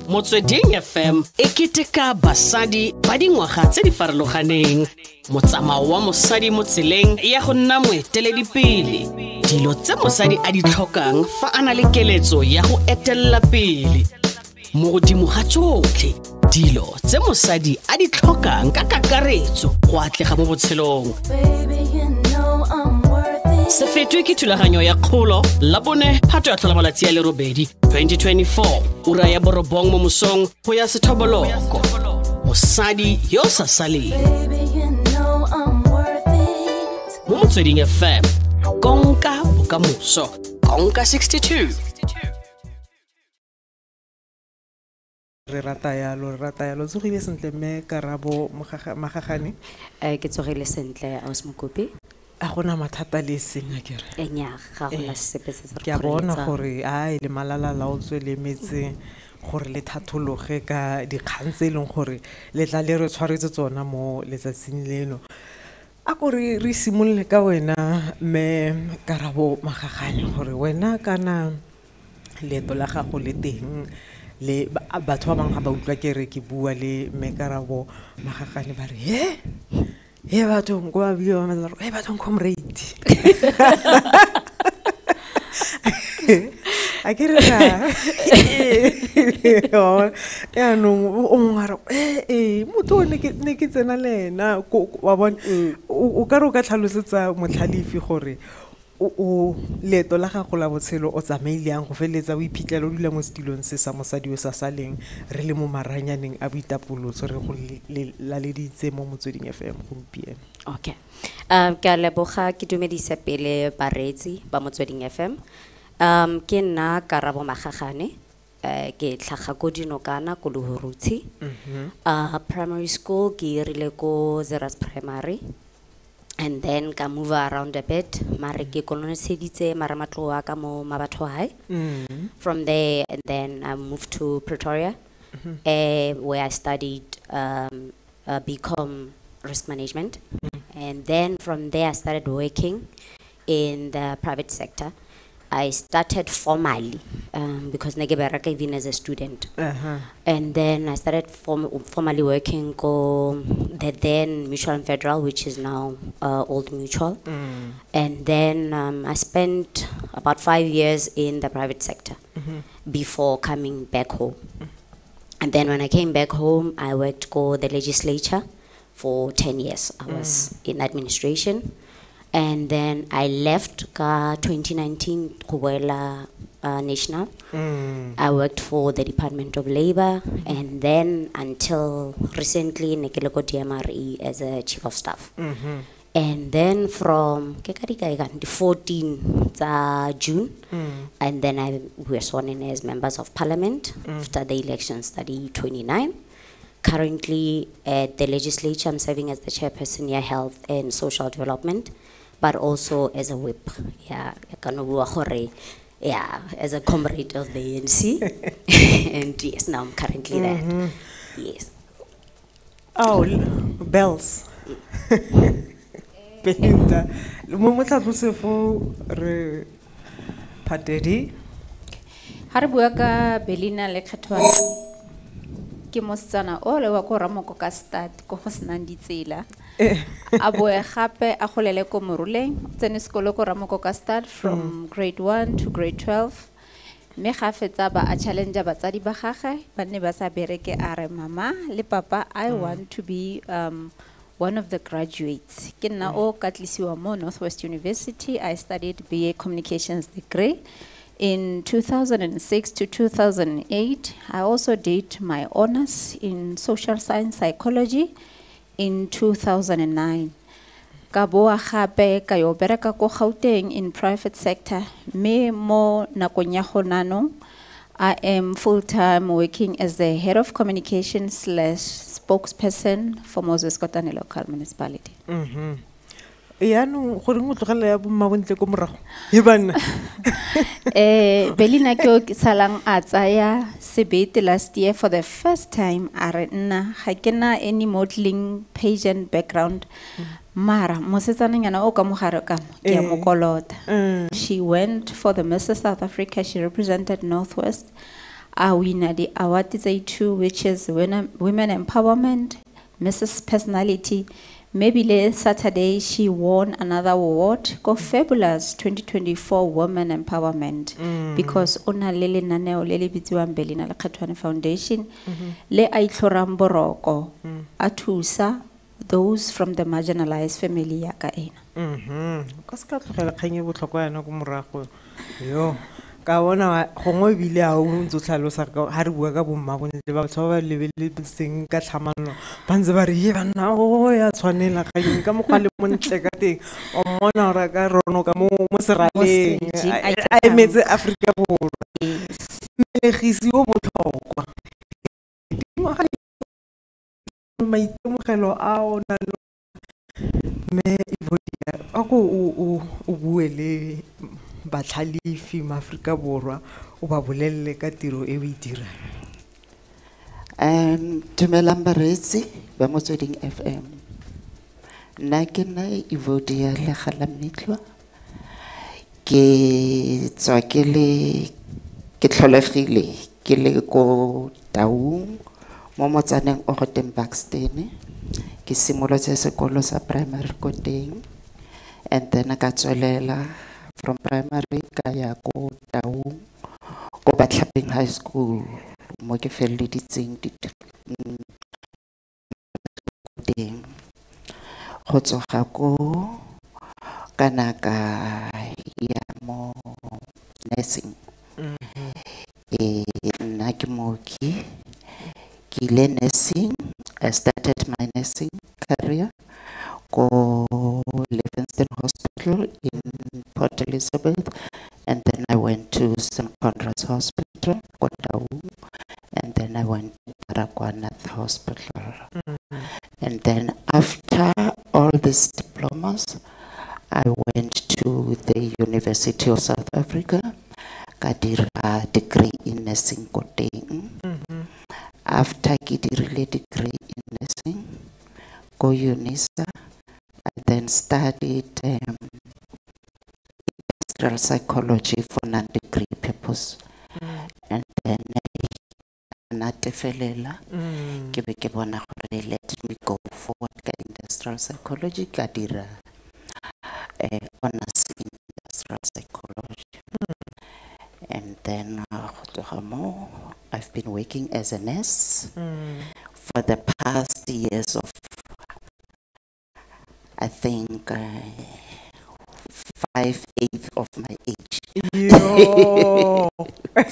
Motsweding FM e keteka basadi ba dingwaga tse di farologaneng. Motsamao wa mosadi mo tseleng ya go nna moeteledipele. Dilo tse mosadi a di tlhokang fa a na le keletso ya go etelela pele. Mo godimo ga tsotlhe, dilo tse mosadi a di tlhokang ka kakaretso go atlega mo botshelong. Se fetwe ke thulaganyo ya kgolo la bone phato ya tlhola malatsi a le 8 2024 ura ya 9 mo mosong go ya sethoboloko. Mosadi yo sa saleng mo Motsweding FM, konka bokamoso, konka 62. Re rata yalo tsogile sentle mme Karabo Magagane. Ke tsogile sentle aus Mokopi. A gona mathata le seng a kere. Nya ga gona sepe se se re Ke a bona gore ai le malala la o tswe le metse gore le thathologe ka dikgang tse e leng gore le tla le re tshwaretse tsona mo letsatsing leno. A ko re simolole ka wena mme Karabo Magagane gore wena kana leeto la gago le teng le batho ba bangwe ga ba utlwa ke re ke bua le mme Karabo Magagane ba re he bathong ko ba bile ba matla he bathong comrade a ke re ra yaanong o mongwe a re motho o ne ke tsena le ena wa bona. O ka re o ka tlhalosetsa motlhalefi gore o leeto la gago la botshelo o tsamaile yang go feleletsa o iphitlhela o dula mo setilong se sa mosadi o sa saleng re le mo maranyaneng a boitapoloso re go laleditse mo Motsweding FM gompieno. Okay. Ke a leboga, ke dumedise pele bareetsi ba Motsweding FM. Ke nna Karabo Magagane, ke tlhaga ko Dinokana ko Lehurutshe. Primary school ke irile ko Zeras Primary. And then ka move around a bit, mare ke koloneseditse maramatlo wa ka mo Mabatho High. From there, and then I moved to Pretoria, where I studied BCom Risk Management. And then from there, I started working in the private sector. I started formally because ne ke bereka even as a student. And then I started formally working ko the then Mutual and Federal, which is now Old Mutual. And then I spent about 5 years in the private sector before coming back home. And then when I came back home, I worked ko the legislature for 10 years. I was in administration. And then I left 2019 go boela national. I worked for the Department of Labor, and then until recently ne ke le ko DMRE as a chief of staff. And then from ke ka di kae ka, di 14 tsa June, and then we were sworn in as members of parliament after the election study 29. Currently at the legislature, I'm serving as the chairperson ya Health and Social Development, but also as a whip. Yeah, as a comrade of the ANC. And yes, now I'm currently there. Yes. Oh, bells. Belinda. Mo tlhatlose fo re Phatedi. Ha re bua ka Belinda Lekgethwane, ke mosetsana o le wa ko Ramoko ka start ko go senang ditsela. A boe gape a golele ko Moruleng, o tsene sekolo ko Ramoko ka start from grade 1 to grade 12. Mme ga fetsa ba a challenge batsadi ba gagwe, ba ne ba sa bereke, a re mama le papa, I want to be one of the graduates. Ke nna o ka tlisiwa mo Northwest University. I studied BA Communications degree. In 2006 to 2008, I also did my honors in social science psychology in 2009. Ka boa gape ka yo bereka ko Gauteng in private sector. Mme mo nakong ya go nanong, I am full-time working as the head of communication / spokesperson for Moses Kotane Local Municipality. Yaanong goreng o tlogela ya bomma bontle ko morago e banna? Belinda ke o ke salang a tsaya sebete last year for the first time, a re nna ga ke na any modeling pageant background, mara mosetsananyana o ka mogare ka mo ke a mo kolota. She went for the Mrs. South Africa, she represented Northwest. A wina di award tse two, which is Women Empowerment, Mrs. Personality. Maybe last Saturday she won another award, go Fabulous 2024 Women Empowerment, because ona le lenaneo le le bitsiwang Berlina Lekgethwane Foundation, le a itlhorang boroko, a thusa those from the marginalized family ya ka ena. Ka se ka tlogela kgang e botlhokwa yana ko morago. Yo, ka bona gongwe ebile ha o ntse o tlhalosa ha re bua ka bomma bontle ba batho ba ba lebeletseng ka tlhamallo ba ntse ba re ye banna o ya tshwanela kgang ka mokgwa le montle ka teng, o mmona gore a ka ronoka mo seraleng, a emetse Aforika Borwa. Mmelegisi o botlhokwa, dingwaga le maitemogelo a o na le mme Evodia, a ko o bue le batlhalefi ma Aforika Borwa, o ba bolelele ka tiro e o e dirang. Dumelang bareetsi ba Motsweding FM. Nna ke nna Evodia Legala-Mmitlwa. Ke tswa ke le, ke tlholegile ke le ko Taung mo motsaneng o go teng Buxton. Ke simolotse sekolo sa primary ko teng, and then ka tswelela from primary ka ya ko Taung ko Batlhaping High School mo ke feleleditseng teng. Go tsoga ko kana ka ya mo nursing. Nna ke mooki, ke ile nursing. I started my nursing career ko Livingston Hospital in Port Elizabeth, and then I went to St. Conrad's Hospital, ko Taung, and then I went to Baragwanath Hospital. And then after all these diplomas, I went to the University of South Africa, ka dira degree in nursing ko teng. After ke dirile degree in nursing ko UNISA, I then studied industrial psychology for non-degree purpose. And then natefelela, ke be ke bona gore let me go forward ka industrial psychology, ka dira honors in industrial psychology. And then go tloga mo, I've been working as a nurse for the past years of, I think, 5/8 of my age. Yo.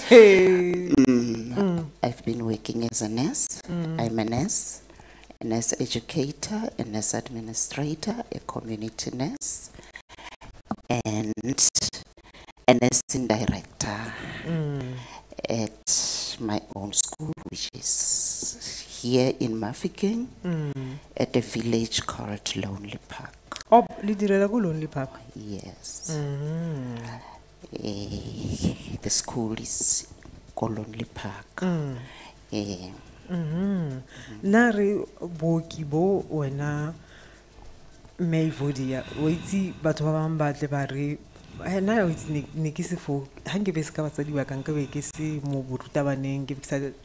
Hey. I've been working as a nurse. I'm a nurse educator, a nurse administrator, a community nurse, and a nursing director at my own school, which is here in Mafikeng, at a village called Lonely Park. Oh, le direla ko Lonely Park? Yes. The school is called Lonely Park. Nna re booki bo wena mme Evodia, o itse batho ba bangwe ba tle ba re, nna o itse ne ke se foo, ha nke be se ka batsadi ba ka, nka be ke se mo borutabaneng, ke be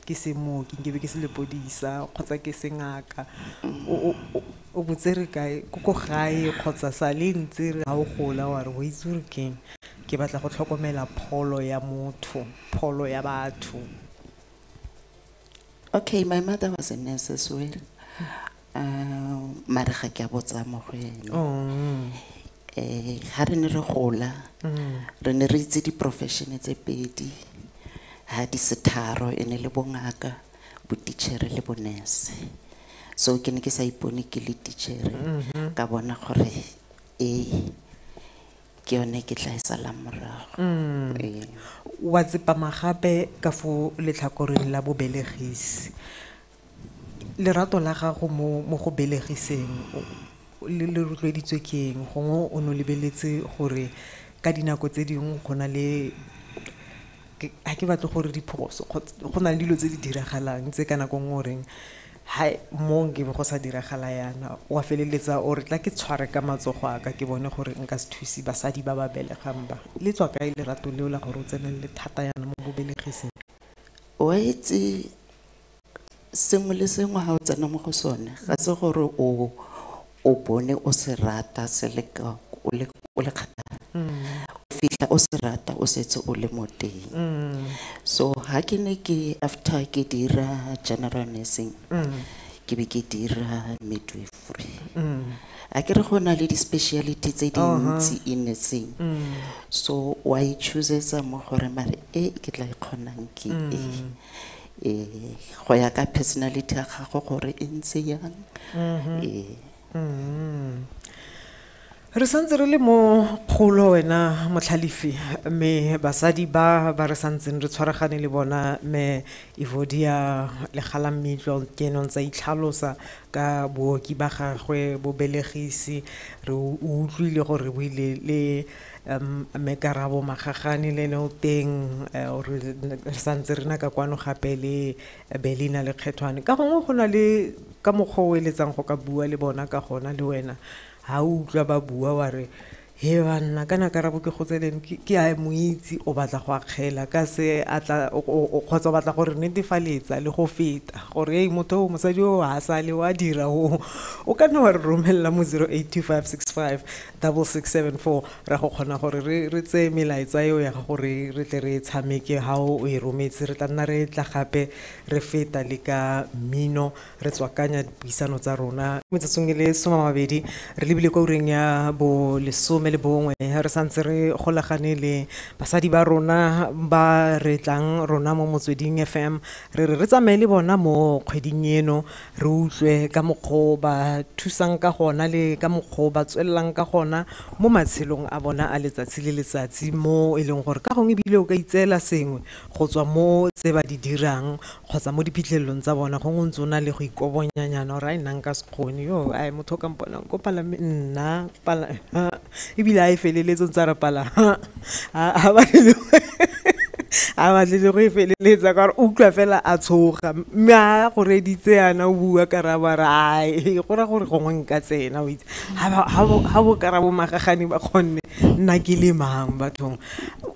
ke se mooki, nke be ke se lepodisa kgotsa ke se ngaka. O botsere kae, ko ko gae kgotsa sa le ntse re ha o gola wa re o itse gore keng, ke batla go tlhokomela pholo ya motho, pholo ya batho. Okay, my mother was a nurse as well. Mare ga ke a botsa mo go ene. Ha re ne re gola, re ne re itse di-profession tse pedi, ha di se tharo, e ne le bongaka, botitjhere le bonurse. So ke ne ke sa ipone ke le titjhere, ka bona gore ke yone ke tla e salang morago. Wa tsepama gape ka fo letlhakoreng la bobelegisi. Lerato la gago mo go belegiseng le rotloeditswe ke eng? Gongwe o ne o lebeletse gore ka dinako tse dingwe go na le, ha ke batle gore diphoso, go na le dilo tse di diragalang tse ka nako nngwe o reng, hai, mo nke be go sa diragala yana, wa feleletsa o re tla ke tshware ka matsogo a ka ke bone gore nka se thuse basadi ba ba belegang ba. Le tswa kae lerato leo la gore o tsenelele thata yana mo bobelegiseng? Wa itse sengwe le sengwe ga o tsena mo go sone ga se gore o bone o se rata se le ka o le kgakala. O fitlha o se rata o setse o le mo teng. So ha ke ne ke after ke dira general nursing, ke be ke dira midwifery. A ke re go na le di-speciality tse dintsi in nursing. So wa e choosetsa mo gore mare e ke tla e kgonang ke e. Go ya ka personality ya gago gore e ntse yang. Re santse re le mo kgolo wena Motlhalefi, mme basadi ba ba re santseng re tshwaragane le bona, mme Evodia Legalammitlwa ke ene o ntse a itlhalosa ka booki ba gagwe bobelegisi. Re utlwile gore re buile le mme Karabo Magagane le ene o teng, re santse re na ka kwano gape le Belina Lekgethwane. Ka gongwe go na le ka mokgwa o eletsang go ka bua le bona ka gona le wena. Ha o utlwa ba bua wa re, he banna, kana Karabo ke gotseleng, ke a mo itse, o batla go akgela ka se a tla, o kgotsa o batla gore netefaletsa le go feta gore ei motho o mosadi o ha sa le wa dira o. O ka nna wa re romella mo 0825656674, ra go kgona gore re tseye melaetsa eo ya gago re tle re tshameke ha o e rometse. Re tla nna re tla gape re feta le ka mmino, re tswakanya dipuisano tsa rona. Metsotsong e le 20 re lebile kwa ureng ya bo 11, re santse re golagane le basadi ba rona ba re tlang rona mo Motsweding FM. Re re tsamaye le bona mo kgweding eno, re utlwe ka mokgwa o ba thusang ka gona le ka mokgwa o ba tswelelang ka gona mo matshelong a bona a letsatsi le letsatsi, mo e leng gore ka gongwe ebile o ka itseela sengwe go tswa mo tse ba di dirang kgotsa mo diphitlhelelong tsa bona. Gongwe o ntse o na le go ikobonyanyana gore ai nna nka se kgone, yo ai motho o ka mponang ko palame nna pala ebile a e feleletse o ntse a re pala ha ba batle le go e feleletsa ka gore o utlwa fela a tshoga, mme a go reditse yana o bua Karabo a re ai go raya gore gongwe nka tsena, o itse ha bo Karabo Magagane ba kgonne nna ke le mang bathong.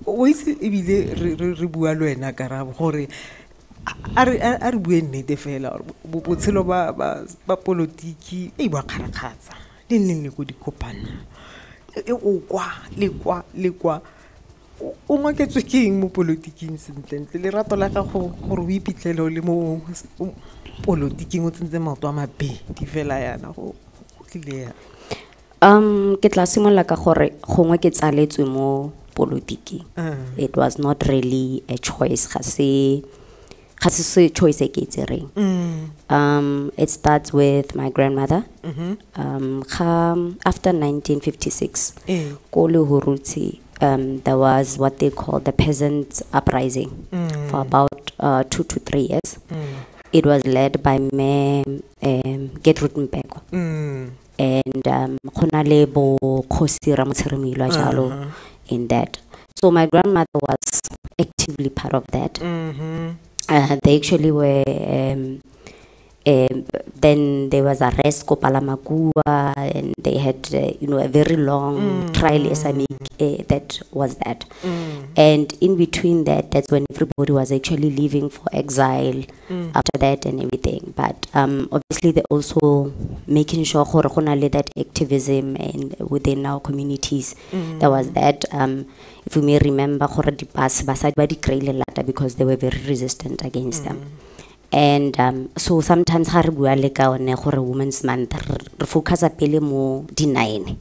O itse ebile re bua le wena Karabo gore a re bue nnete fela gore botshelo ba politiki e bo kgarakgatsa le nne le ko dikopano e o kwa le kwa le kwa. O ngoketswe ke eng mo politiking sentlentle? Lerato la gago gore o iphitlhele o le mo politiking o tsentse maoto a mabedi fela yana go tlile yang? Ke tla simolola ka gore gongwe ke tsaletswe mo politiking. It was not really a choice, ga se choice e ke e tsereng. It starts with my grandmother. After 1956, ko Lehurutshi, there was what they call the peasant uprising for about 2 to 3 years. It was led by me, Gertrude Mpeko. And go na le bo Kgosi Ramotshere jalo in that. So my grandmother was actively part of that. They actually were, then there was arrest ko Palamakua, and they had, a very long trial, that was that. And in between that, that's when everybody was actually leaving for exile after that and everything. But obviously they also making sure gore go na le that activism and within our communities. There was that. If we may remember, gore di basadi ba di kry-ile lata because they were very resistant against them. And so sometimes ha re bua le ka one gore Women's Month, re focusa pele mo di 9.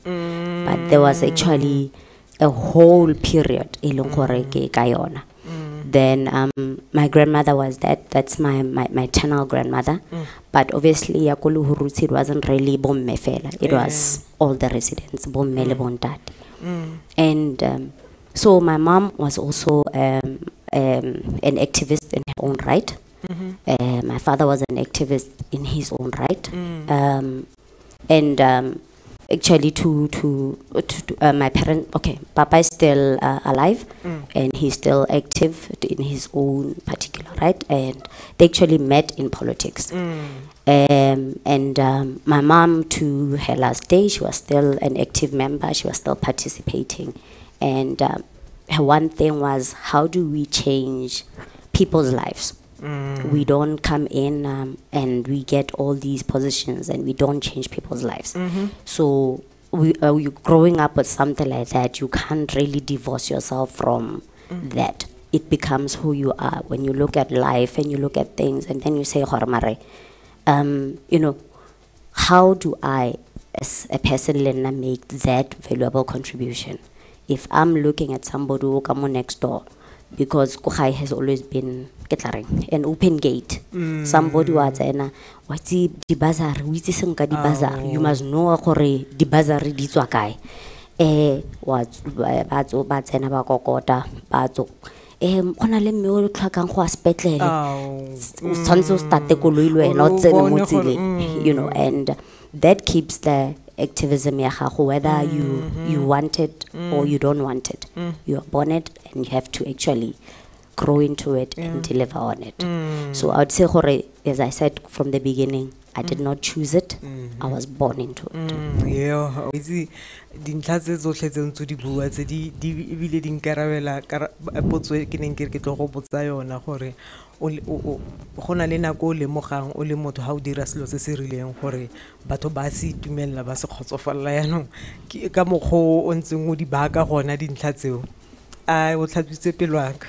But there was actually a whole period e leng gore ke ka yona. Then my grandmother was that. That's my maternal grandmother. But obviously ya ko Lehurutshi, it wasn't really bomme fela. It was all the residents, bomme le bontate. And so my mom was also an activist in her own right. My father was an activist in his own right. And actually to my parent, okay, Papa is still alive, and he's still active in his own particular right, and they actually met in politics. And my mom, to her last day, she was still an active member, she was still participating. And her one thing was, how do we change people's lives? We don't come in and we get all these positions and we don't change people's lives. So we growing up with something like that, you can't really divorce yourself from that. It becomes who you are when you look at life and you look at things, and then you say, "Gore mare, you know, how do I, as a person, Lena, make that valuable contribution? If I'm looking at somebody who come next door, because ko gae has always been ke tla reng, an open gate. Somebody wa tsena, wa itse di-bursary, o itse sengwe ka di-bursary. You must know gore di-bursary di tswa kae. Ba tswa, ba tsena ba kokota, ba tswa. Go na le mme o tlhokang go ya sepetlele. O tshwanetse o starte koloi le wena, o tsene mo tseleng, you know, and that keeps the activism ya gago, whether you want it or you don't want it. You are born it and you have to actually grow into it and deliver on it. So I would say, gore, as I said from the beginning, I did not choose it. I was born into it. Yeah, o itse dintlha tse tsotlhe tse ntse di bua tse di ebile di nkarabela potso e ke neng ke re ke tlo go botsa yona gore go na le nako o lemogang o le motho ha o dira selo se se rileng gore batho ba se itumelela ba se kgotsofalela yanong ke ka mokgwa o ntseng o di baka gona dintlha tseo. A o tlhatswitse pelo ya ka.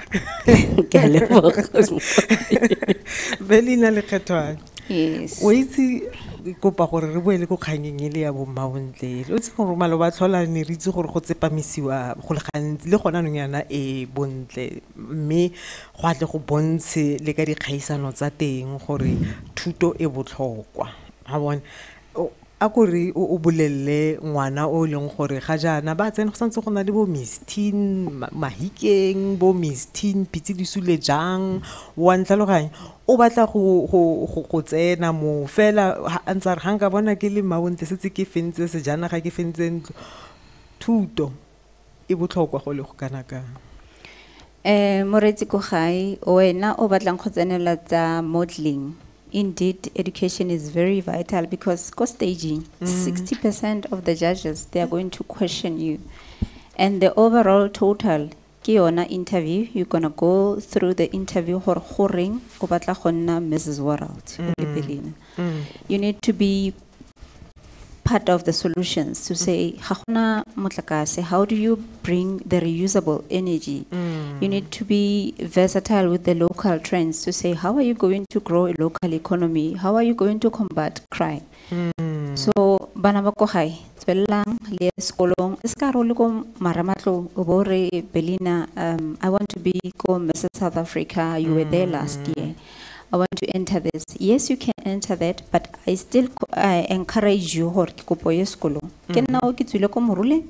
Ke a leboga. Belinah Lekgethwane. Yes. O itse ke kopa gore re boele ko kganyeng e le ya bo mmabontle. O itse gore maloba tlhola ne re itse gore go tsepamisiwa go le gantsi le gona anong yana e bontle, mme go atle go bontshe le ka dikgaisano tsa teng gore thuto e botlhokwa. Ha bona, a kore o bolelle ngwana o leng gore ga jaana ba tsene go santse go na le bo Miss Teen Mahikeng, bo Miss Teen Pitse di sule jang, wa ntlhaloganya, o batla go tsena mo fela a ntse a re ga nka bona ke le mmabontle setse ke fentse sejanaga ke fentse ntlo. Thuto e botlhokwa go le go kana kang? Moreetsi ko gae, wena o batlang go tsenela tsa modeling, indeed, education is very vital because ko staging, 60% of the judges, they are going to question you. And the overall total, ke yona interview, you're going to go through the interview gore goreng o batla go nna Missus World, o le Belinah. You need to be part of the solutions to say, ga gona motlakase, how do you bring the reusable energy? You need to be versatile with the local trends to say, how are you going to grow a local economy? How are you going to combat crime? So, bana ba ko gae, tswelelang le ye sekolong. E se ka re o le ko Marematlou, o bo re, Belinah, I want to be ko Missus South Africa, you were there last year. I want to enter this. Yes, you can enter that, but I still I encourage you gore ke kopo ye sekolong. Ke nna o ke tswile ko Moruleng,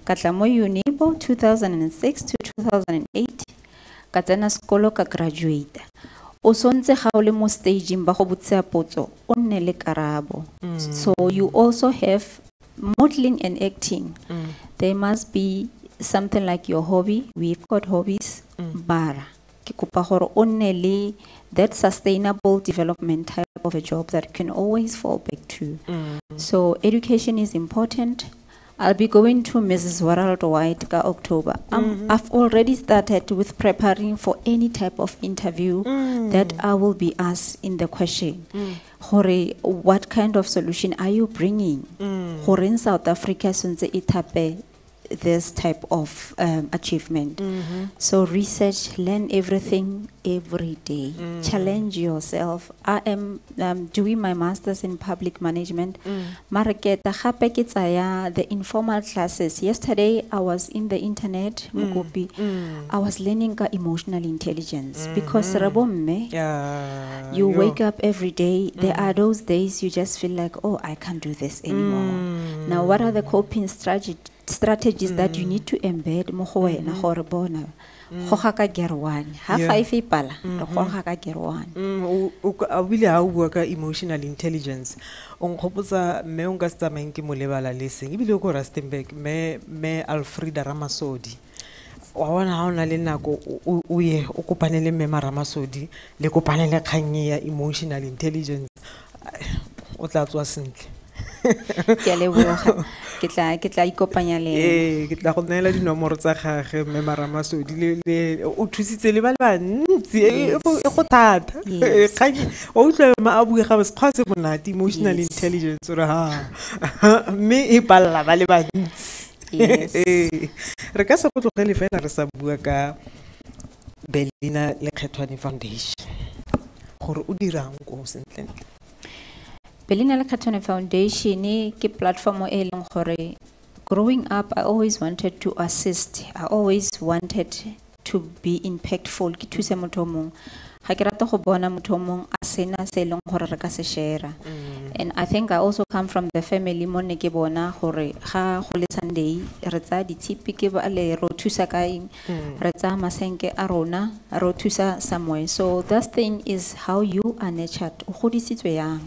ka tla mo Unibo 2006 to 2008, ka tsena sekolo ka graduate. O sontse ga o le mo staging ba go botsa potso, o nne le karabo. So you also have modeling and acting. There must be something like your hobby. We've got hobbies. Bara. Ke kopa gore o nne le that sustainable development type of a job that you can always fall back to. So education is important. I'll be going to Missus World Wide ka October. I've already started with preparing for any type of interview that I will be asked in the question. Gore, what kind of solution are you bringing? Gore in South Africa, sentse e thape this type of achievement. So research, learn everything every day. Challenge yourself. I am doing my master's in public management. Mare ke ta gape ke tsaya the informal classes. Yesterday I was in the internet, Mokopi. I was learning ka emotional intelligence because re bomme, you wake up every day. There are those days you just feel like, oh, I can't do this anymore. Now, what are the coping strategies that you need to embed mo go wena gore bona goga ka gear 1 ha 5 e pala re goga ka gear 1. O bile ha o bua ka emotional intelligence o nkgopotsa mme o nka se tsamayeng ke mo lebala le seng ebile o ko Rustenburg mme Alfreda Ramasodi. Wa bona ha o na le nako o ye o kopane le mme Ramasodi le kopane le kgang ya emotional intelligence o tla tswa sentle. Ke a leboga. Ke tla ikopanya le ene. Ee, ke tla go neela dinomoro tsa gage, mme Maramasodi le o thusitse le ba le bantsi. E go thata. Kgang o utlwa ma a bue ga sekgwa se monate, emotional intelligence, ore ha mme e palela ba le bantsi. Ee, re ka se go tlogele fela re sa bua ka Berlina Lekgethwane Foundation, gore o dirang ko sentlentle. Berlina Lekgethwane Foundation ke platform e leng gore growing up I always wanted to assist. I always wanted to be impactful. Ke thuse motho o mongwe. Ga ke rata go bona motho o mongwe a sena se e leng gore re ka se share. And I think I also come from the family mo ne ke bona gore ga go le Sunday re tsaya ditshipi ke ba le ro thusa ka eng, re tsaya masenke a rona ro thusa somewhere. So that thing is how you are nurtured. O godisitswe yang.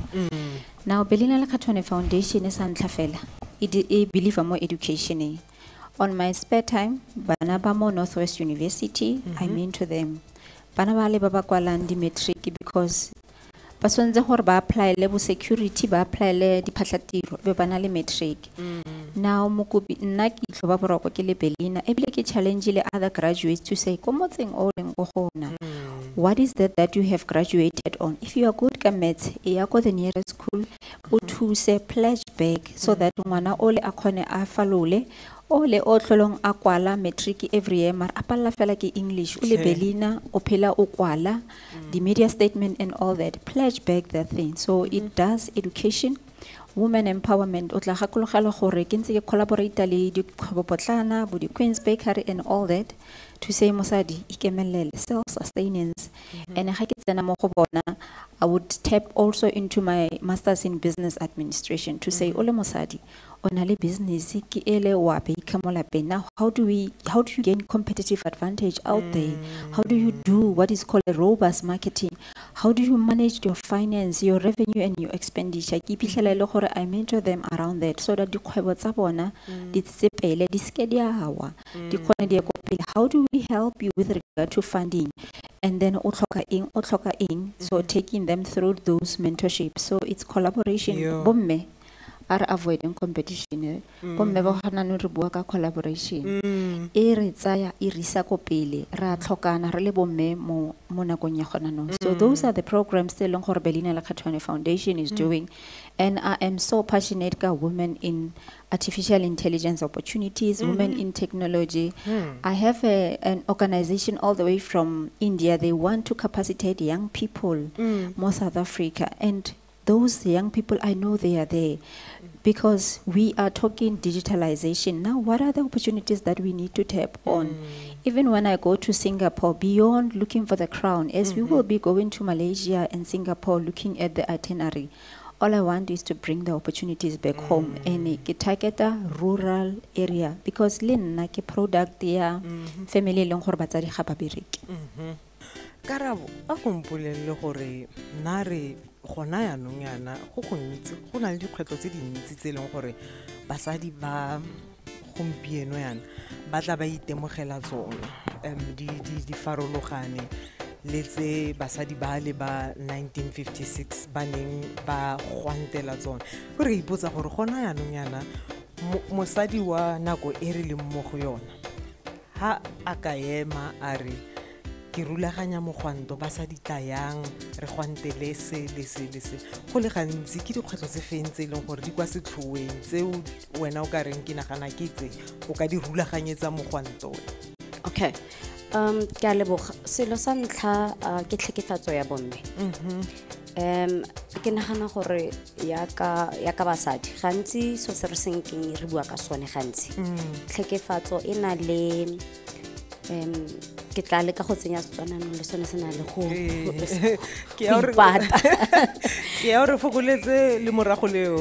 Now Berlina Lekgethwane Foundation e sa ntlha fela e believe mo educationeng. On my spare time, bana ba mo Northwest University, I mean to them, bana ba le ba ba kwalang di-matric, because ba tshwanetse gore ba applyele bo security, ba applyele diphatlhatiro, be ba na le matric. Now mokopi, nna ke itlho ba boroko ke le Berlina, ebile ke challenge le other graduates to say ko motseng o leng ko go ona, what is that that you have graduated on? If you are good ka maths, e ya ko the nearest school, o thuse, pledge back so that ngwana ole a kgone a falole, ole o tlholong a kwala matric every year mara a palela fela ke English, o le Berlina o phela o kwala di-media statement and all that, pledge back that thing. So it does education, women empowerment. O tla gakologelwa gore ke ntse ke collaborata le dikgwebopotlana bo di-Queens Bakery and all that to say mosadi ikemelele, self sustenance. And ga ke tsena mo go bona, I would tap also into my masters in business administration to say o le mosadi o na le business ke ele wa baker mo lapeng. Now how do you gain competitive advantage out there? How do you do what is called a robust marketing? How do you manage your finance, your revenue and your expenditure? Ke iphitlhela e le gore I mentor them around that so that dikgwebo tsa bona di tsepele, di seke di a wa, di kgone di ye ko pele. How do we help you with regard to funding? And then o tlhoka eng, o tlhoka eng? So taking them through those mentorships. So it's collaboration. Bomme a re avoiding competition, eh. Bomme ba gona nou re bua ka collaboration e re tsaya e re isa ko pele, re a tlhokana re le bomme mo nakong ya gona nou. So those are the programs tse e leng gore Berlina Lekgethwane Foundation is doing, and I am so passionate ka women in artificial intelligence opportunities, women in technology. I have an organization all the way from India. They want to capacitate young people mo South Africa, and those young people, I know they are there because we are talking digitalization. Now, what are the opportunities that we need to tap on? Even when I go to Singapore, beyond looking for the crown, as we will be going to Malaysia and Singapore looking at the itinerary, all I want is to bring the opportunities back home and ke targeta rural area because le nna ke product ya family e leng gore batsadi ga ba bereke. Karabo, a ko mpolelele gore nna re gona yanong yana go gontsi go na le dikgwetlho tse dintsi tse e leng gore basadi ba gompieno yana ba tla ba itemogela tsona, di farologane le tse basadi ba le ba 1956 ba neng ba gwantela tsona. Ko re ipotsa gore gona yanong yana mosadi wa nako e re leng mo go yona ha a ka ema a re ke rulaganya mogwanto, basadi tla yang re gwantele se le se le se, go le gantsi ke dikgwetlho tse feng tse e leng gore di kwa setlhoeng tseo wena o ka reng ke nagana ke tse o ka di rulaganyetsa mogwanto? Okay, ke a leboga. Selo sa ntlha ke tlhekefatso ya bomme. Ke nagana gore yaka basadi gantsi so se re senkeng re bua ka sone gantsi, tlhekefatso e na le ke tla leka go tsenya Setswana no le sone se na le go Ke ya hore- ipata. Ke ya gore fokoletse le morago leo.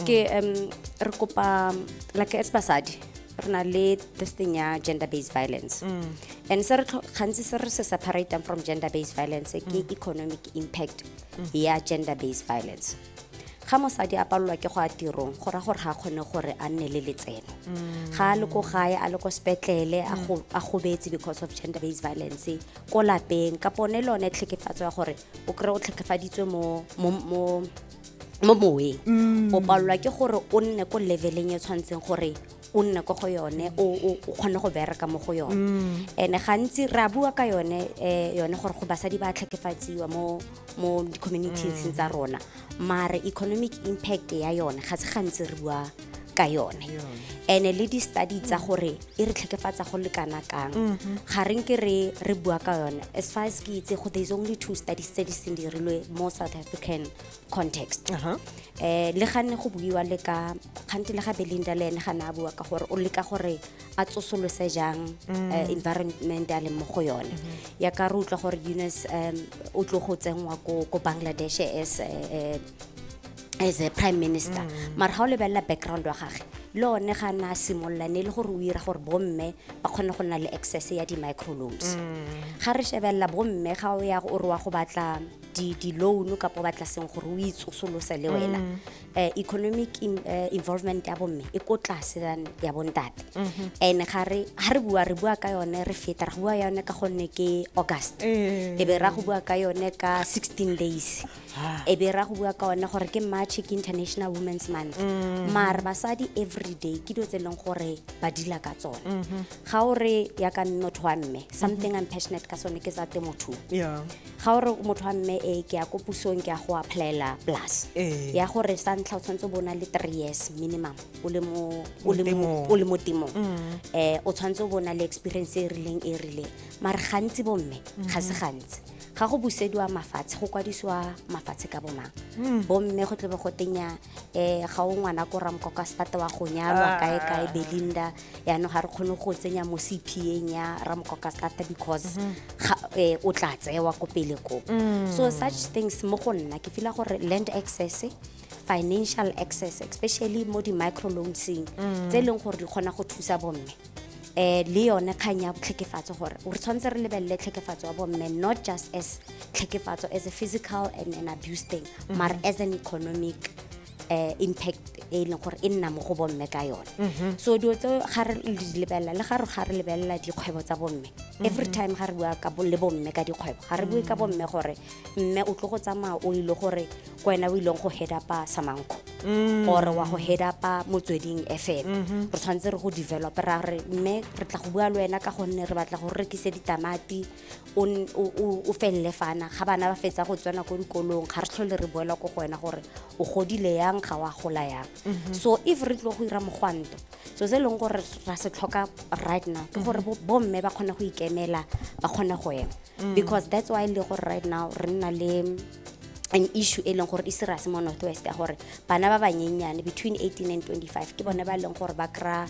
Ke re kopa like as basadi re na le this thing ya gender based violence, and se re gantsi se re se separatang from gender based violence ke economic impact ya gender based violence. Ga mosadi a palelwa ke go ya tirong, go raya gore ga a kgone gore a nne le letseno. Ga a le ko gae, a le ko sepetlele, a gobetse because of gender based violence ko lapeng, kapo ne le yone tlhekefatso ya gore o kry-e o tlhekefaditswe mo Mo moweng o palelwa ke gore o nne ko leveleng e tshwanetseng gore o nne ko go yone, o kgone go bereka mo go yone. And gantsi re a bua ka yone, yone gore go basadi ba tlhekefatsiwa mo di-communities tsa rona, mare economic impact ya yone ga se gantsi re bua ka yone. And le di-study tsa gore e re tlhekefatsa go le kana kang, ga re nke re bua ka yone. As far as ke itse go, there is only 2 studies tse di seng dirilwe mo South African context. Le ga nne go buiwa le ka kgante le ga Belinda le ene ga na bua ka gore o leka gore a tsosolose jang, environment a leng mo go yone. Ya ka re utlwa gore Yunus, o tlo go tsenngwa ko Bangladesh as a prime minister. Mara ga o lebelela background wa gagwe, le one ga na simolola ne le gore o ira gore bomme ba kgone go nna le access ya di-microloans. Ga re shebelela bomme ga o ya o re wa go batla di-loan kapa o batla seng gore o itsosolose le wena. Economic involvement ya bomme e ko tlase than ya bontate. And ga re bua, re bua ka yone re feta, re bua yone ka gonne ke August. E be ra go bua ka yone ka 16 days. E be ra go bua ka yone gore ke March, ke International Women's Month. Mare basadi every day ke dilo tse e leng gore ba dila ka tsone. Ga o re ya ka motho wa mme, something I'm passionate ka sone ke tsa temothuo. Ga o re motho wa mme, ke ya ko pusong, ke ya go applyela plus. Ya gore sa ntlha o tshwanetse o bo o na le 3 years minimum o le mo, o le mo, Temong. o le mo temong. O tshwanetse o bo o na le experience e rileng, e rileng. Mare gantsi bomme, ga se gantsi. Ga go busediwa mafatshe, go kwadisiwa mafatshe ka bomang. Bomme go tlebe go tenya, ga o ngwana ko Ramkoka start wa go nyalwa kae kae Belinda, yaanong ga re kgone go tsenya mo C P A-eng ya Ramkoka start because ga, o tla tsewa ko pele ko. So such things mo go nna ke feel gore land access, financial access, especially mo di-microloanseng tse e leng gore di kgona go thusa bomme. Le yone kgang ya tlhekefatso, gore re tshwanetse re lebelele tlhekefatso ya bomme not just as tlhekefatso as a physical and an abuse thing, mare as an economic impact e leng gore e nna mo go bomme ka yone. So dilo tseo ga re di lebelela, le ga re lebelela dikgwebo tsa bomme, every time ga re bua ka le bomme ka dikgwebo, ga re bue ka bomme gore mme o tlo go tsamaya o ile gore ko wena o ileng go head up-a Samanko, or wa go head up-a Motsweding FM. Re tshwanetse re go develop, ra re mme re tla go bua le wena ka gonne re batla go rekise ditamati, o felle fana. Ga bana ba fetsa go tsena ko dikolong, ga re tlhole re boela ko go wena gore o godile yang, ga wa gola yang. So if re tlo go ira mogwanto, so se e leng gore ra se tlhoka right now ke gore bomme ba kgone go ikemela, ba kgone go ema. Because that's why le gore right now re nna le an issue e leng gore e serious mo North West ya gore bana ba banyenyane between 18 and 25 ke bone ba leng gore ba kry-a,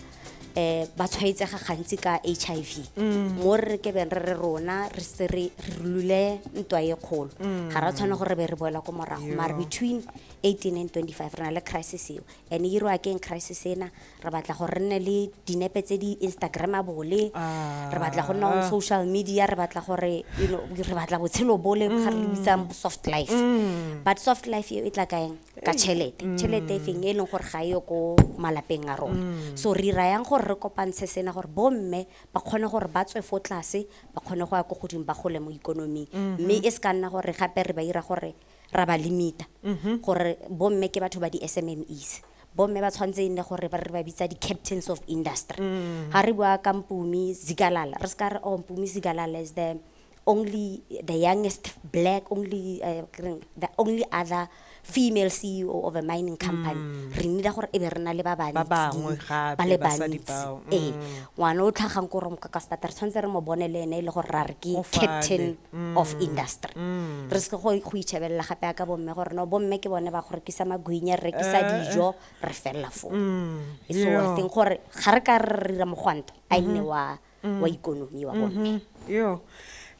ba tshwaetsega gantsi ka HIV. Mo re ke beng re re rona re se re lule ntwa e kgolo. Ga ra tshwana gore re be re boela ko morago. Mare between 18 and 25 re na le crisis eo. And e iriwa keng crisis ena? Re batla gore re nne le dinepe tse di Instagrammable, re batla go nna on social media, re batla gore, you know, re batla botshelo bole ga re bitsang soft life. But soft life eo e tla ka eng? Ka tšhelete. Tšhelete e feng e leng gore ga e yo ko malapeng a rona. So re rayang gore re kopantshe sena gore bomme ba kgone gore ba tswe fo tlase, ba kgone go ya ko godimo, ba gole mo ikonoming. Mme e se ka nna gore gape re ba ira gore ra ba limita, gore bomme ke batho ba di-S M M Es. Bomme ba tshwanetse e nne gore ba re ba bitsa di-captains of industry. Ga re bua ka Mpumi Zikalala, re se ka re, oh, Mpumi Zikalala is the only, the youngest black, only, the only other female CEO of a mining company. Re need gore e be re na le ba bantsi, Ba bangwe gape, ba le basadi bantsi. bao. Ee, ngwana o tlhagang ko Ramkoka Stad, re tshwanetse re mo bone le ene e le gore ra re ke O fale. captain of industry. Re se go itšhebelela gape ya ka bomme gore no, bomme ke bone ba go rekisa magwinya, re rekisa dijo, re fella foo. So I think gore ga re ka re dira mogwanto, a e nne wa ikonomi wa bomme. Yo.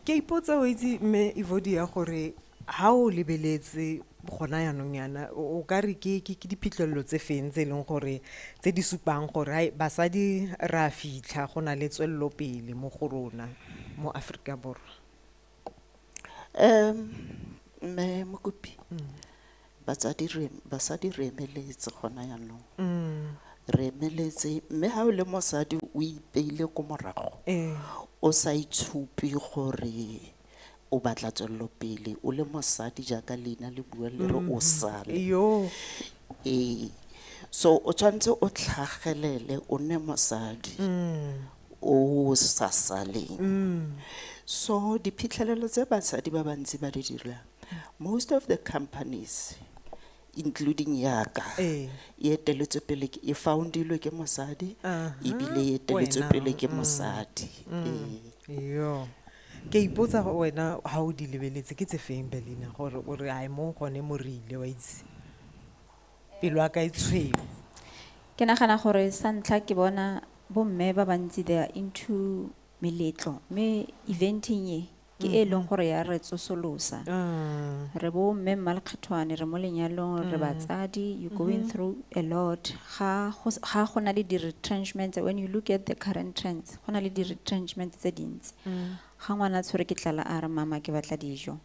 Ke ipotsa o itse mme Evodia gore ha o lebeletse gona jaanong yana, o ka re ke diphitlhelelo tse feng tse e leng gore tse di supang gore hai basadi re a fitlha go na le tswelelopele mo go rona mo Aforika Borwa? Mme Mokopi, basadi re emeletse gona jaanong. Re emeletse, mme ha o le mosadi o ipeile ko morago, o sa itshupe gore O batla tswelelopele o le mosadi jaaka leina le bua le re o sale. Yo. Ee, so o tshwanetse o tlhagelele o nne mosadi o sa saleng. So diphitlhelelo tse basadi ba bantsi ba di dirang, most of the companies, including yaka, Ee. e eteletswe pele e foundilwe ke mosadi, ebile e eteletswe Wena, pele ke mosadi. Ee. Yo, ke ipotsa go wena ha o di lebeletse ke tse feng, Belina, gore o re ai mo gone mo re ile wa itse pelo ya ka e tshweu. Ke nagana gore sa ntlha ke bona bomme ba bantsi they are into meletlo, mme eventing e ke e leng gore ya re tsosolosa. Re bo mme mmalekgethwane, re mo lenyalong, re batsadi, you going through a lot. Ga go na le di-retrenchments, when you look at the current trends, go na le di-retrenchments tse dintsi. Ga ngwana a tshwere ke tlala a re mama ke batla dijo.